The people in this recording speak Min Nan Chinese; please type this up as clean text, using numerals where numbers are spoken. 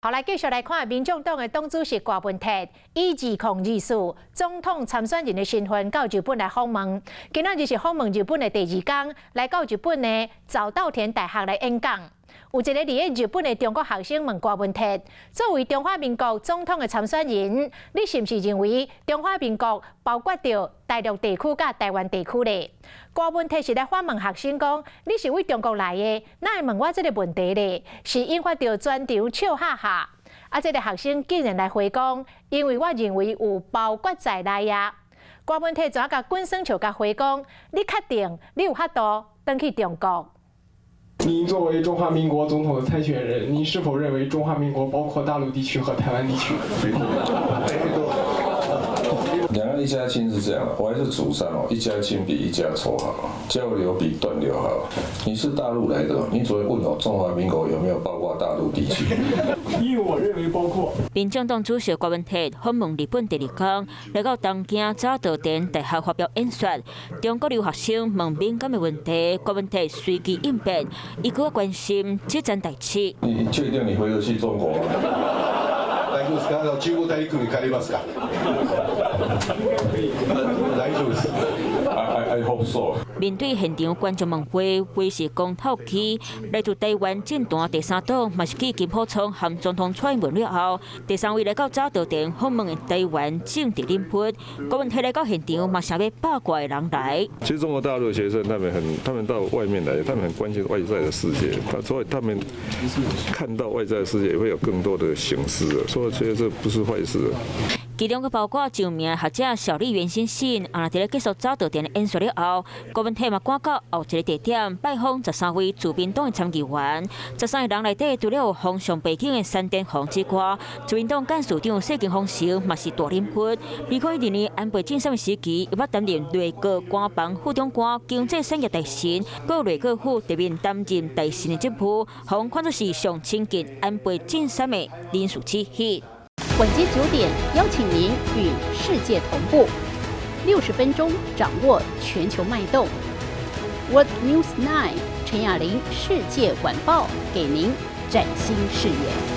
好，來繼續來看民眾黨的黨主席郭文鐵以2024總統參選人的身份到日本來訪問。今仔日是訪問日本的第二工，來到日本的早稻田大學來演講。有一个佇咧日本的中國學生問郭文鐵，作為中華民國總統的參選人，你是毋是認為中華民國包括著大陸地區佮台灣地區咧？郭文鐵是來反問學生講，你是佇中國來的，哪會問我這个問題咧？是引發著全場笑哈哈。啊，這个學生竟然來回講，因為我認為有包括在內啊。郭文鐵怎共滾耍笑共回講，你確定你有法度轉去中國？您作為中華民國總統的參選人，您是否認為中華民國包括大陸地區和台灣地區？兩岸一家親是這樣，我還是主張哦，一家親比一家仇好，交流比斷流好。你是大陸來的，你只會問我中華民國有沒有包括大陸地區？因為我認為包括。民眾黨主席郭文鐵訪問日本第二工，來到東京早稻田大學發表演說。中國留學生問敏感的問題，郭文鐵隨機應變，伊閣關心這件代誌。你確定你回得去中國嗎？大丈夫ですか？中國大陸に帰れますか？大丈夫です。 I hope so。面對現場觀眾問話，話是講透氣。來自台灣政壇第三黨，嘛是繼金溥聰和總統蔡英文了後，第三位來到早稻田訪問的台灣政治人物。郭文鐵來到現場，嘛想欲百外的人來。其實中國大陸的學生，他們到外面來，他們很關心外在的世界，所以他們看到外在的世界，也會有更多的省思。所以覺得這不是壞事。其中閣包括著名學者小笠原欣幸，啊，佇咧結束早稻田的演說了後，郭文鐵嘛趕到後一个地點拜訪13位自民黨的參議員。13個人內底，除了有風尚背景的山田宏之外，自民黨幹事長世耕弘成嘛是大人物。2012年安倍晉三的時期，伊捌擔任內閣官房副長官、經濟產業大臣，閣內閣府特命擔任大臣的職務，予看做是上親近安倍晉三的人士之一。晚間9點，邀請您與世界同步，60分鐘掌握全球脈動。World News 9 陳雅玲世界晚報，給您嶄新視野。